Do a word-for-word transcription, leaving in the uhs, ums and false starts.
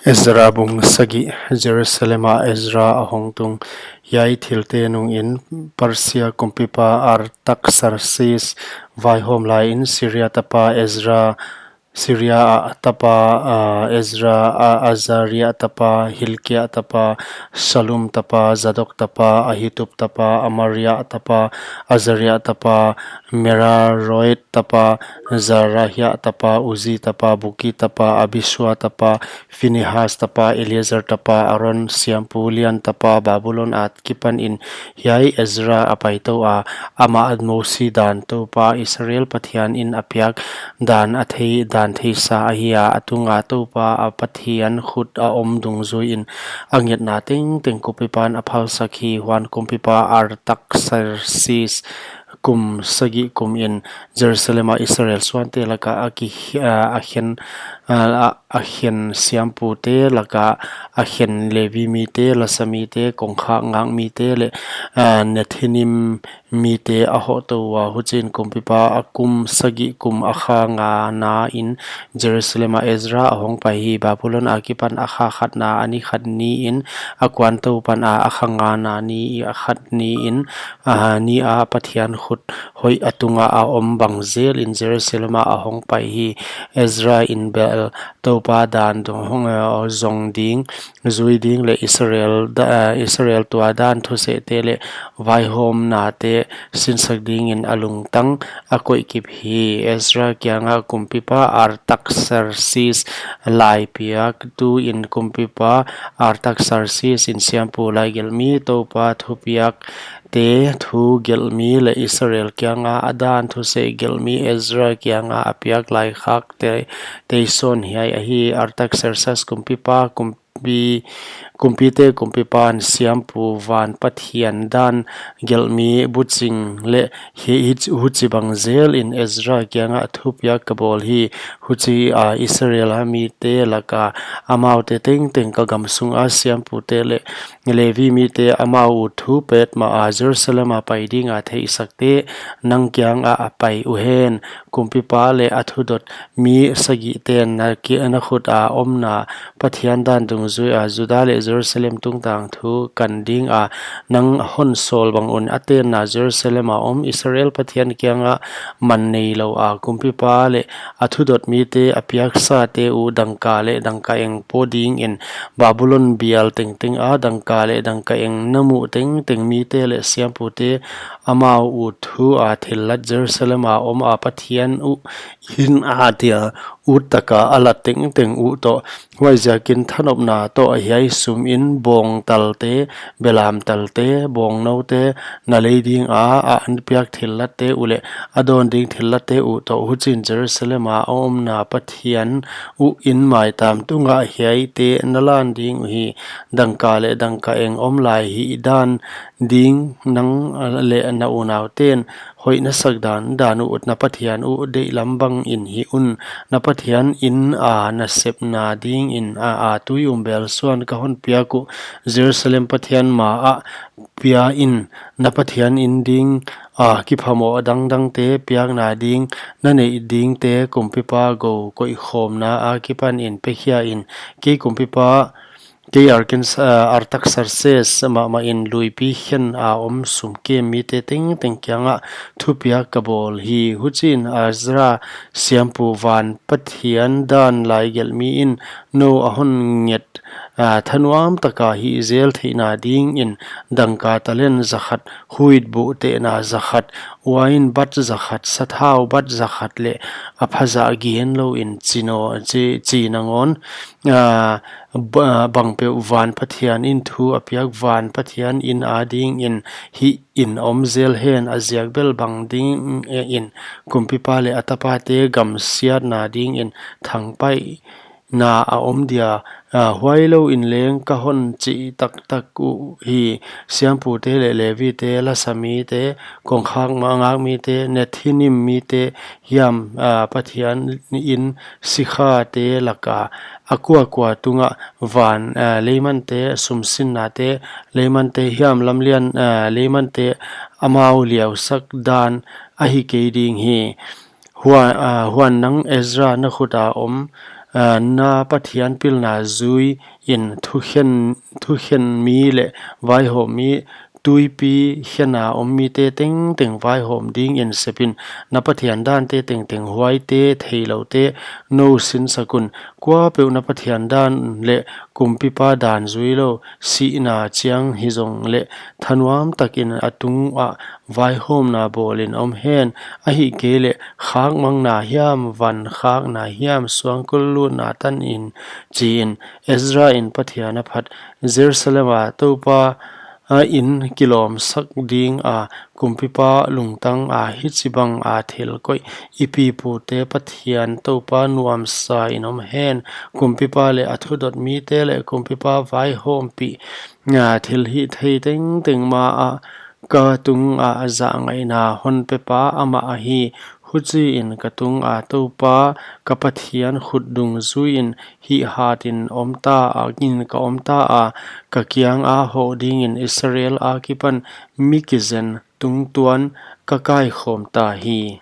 Ezra bung sagih. Jerusalem ah Ezra a hong tung. Hiai thilte nungin Persia kumpipa Artaxerxes vaihawm laiin Syria tapa Ezra, Syria ah tapa, ah, Ezra, ah, Azaria tapa, Hilkia tapa, Shallum tapa, Zadok tapa, Ahitub tapa, Amaria tapa, Azaria tapa, Meraroth tapa, Zerahia tapa, Uzi tapa, Buki tapa, Abisua tapa, Phinehas tapa, Eleazar tapa, Aaron siampu lian tapa, Babulon akipanin hiai Ezra a paitou a, amah Mosi dan Toupa Israel Pathianin a piak dan a thei, dan theisa ahi a, a tunga Toupa a Pathian khut a om dungzuiin a ngetna tengteng kumpipan a phalsak hi. Huan kumpipa Artaxerxes kum sagih kumin Jerusalem ah Israel suante laka a ki, a, a khen, a, a, a khen siampute laka a khen Levi mite, lasa mite, kongkhak ngak mite leh, a, Nethinim mite a hohtou ua, huchiin kumpipa a kum sagih kum a kha ngana in Jerusalem ah Ezra a hongpai hi. Babulon akipan a kha khatna a ni khat niin a kuan tou pan a, a kha ngana ni a khat niin, a, ni a Pathian khut hoih a tunga a om bang zelin Jerusalem ah a hongpai hi. Ezra in bel Toupa dan dung hong, eh, zong ding, zui ding leh Israel da, eh, Israel tuadan thusehte leh vaihawmnate sinsak dingin a lungtang a koihkip hi. Ezra kianga kumpipa Artaxerxes laipiak. Tuin kumpipa Artaxerxes in siampu laigelhmi, Toupa thupiakte thu gelhmi leh Israel kianga a dan thuseh gelhmi Ezra kianga a piak laikhakte teisawn hiai ahi. Artaxerxes kumpipa, kum pi, kumpite kumpipan siampu van Pathian dan gelhmi buching leh hi, hi, huchibang zelin Ezra kianga thupiak ka bawl hi. Huchia Israel a mite laka amaute tengteng ka gamsunga siampute leh Levi mite amau utthu petmaha Jerusalem a pai dinga theihsakte nang kianga a pai uhen. Kumpipa leh a thudot mi sagihten na ki, na khuta omna Pathian dan dungzuia Juda leh Jerusalem tungtang thu kan dinga nang hon sawl bang un a tenna Jerusalem a om Israel Pathian kianga man neiloua kumpipa leh a thudot mite a piaksate uh dangka leh dangkaeng po dingin Babulon bial tengtenga dangka leh dangkaeng na muh tengteng mite leh siampute amau utthua thillat Jerusalem a om a Pathian uh in a tia ut taka a lat tengteng uh toh. Huaiziakin thanopna toh hiai sumin bawngtalte, belamtalte, bawngnoute na lei dinga a an piak thillatte uh leh a dawn ding thillatte uh toh. Huchiin Jerusalem a omna Pathian uh in maitam tunga hiaite na lan ding uhi. Dangka leh dangkaeng om lai hihdan ding nang leh na unauten hoih na sak dandan uh na Pathian uh deihlam bangin hih un. Na Pathian in a nasepna dingin a, a tui umbel suan ka hon piak uh Jerusalem Pathian maah pia in. Na Pathian in ding a kiphamoh dangdangte piakna ding na neih dingte kumpipa gou koihkhawmna akipanin pekhia in. Kei kumpipa, kei Arkins-, ah, Artaxerxes mahmahin luipi khen a om sumkem mite tengteng kianga thupiak ka bawl hi. Huchiin Ezra siampu van Pathian dan laigelhmi in nou a hon nget, ah, thanuam taka hih zel theihna dingin dangka talent zakhat, huitbuh tehna zakhat, uain bat zakhat, sathau bat zakhat leh a phazah gen louin chino, chi, chi nangawn, ah, ba-, bangpeuh van Pathian in thu a piak van Pathian in adingin hih in om zel hen. A ziak bel bang dingin kumpipa leh a tapate gamsiatna dingin thangpaihna a om dia, ah, huailouin leng ka hon chih taktak uhi. Siampute leh Levite, lasa mite, kongkhak ngak mite, Nethinim mite hiam, ah, Pathian in sikhate laka a kuakua tunga van, ah, leimante, sumsinnate leimante hiam, lamlian, ah, leimante amau liausak dan ahi kei ding hi. Huan, ah, huan nang Ezra na khuta om, na Pathian pilna juiin thukhen mi leh vaihawmmi, tuipi khena om mite tengteng vaihawm dingin sep in. Na Pathian dante tengteng, huaite theiloute nou sinsak un. Kuapeuh na Pathian dan leh kumpipa dan juilou, sihna chiang hijongleh thanuamtakin a tungah vaihawmna bawlin om hen. Ahihkeileh khakmangna hiam, van khakna hiam, suangkul lutna tanin, chiin. Ezrain Pathian a phat. Jerusalema Toupa in kilawmsak dinga kumpipa lungtanga hichibanga thil koih i pipute Pathian Toupa nuamsain om hen. Kumpipa leh a thudot mite leh kumpipa vaihawmpih thilhihthei tengteng maah ka tunga zahngaihna honpepa amah ahi. Huchiin ka tunga Toupa ka Pathian khut dungjuiin hihhatin ka omta a, ka kianga hoh dingin Israel akipan mi kizen tungtuan ka kaikhawmta hi.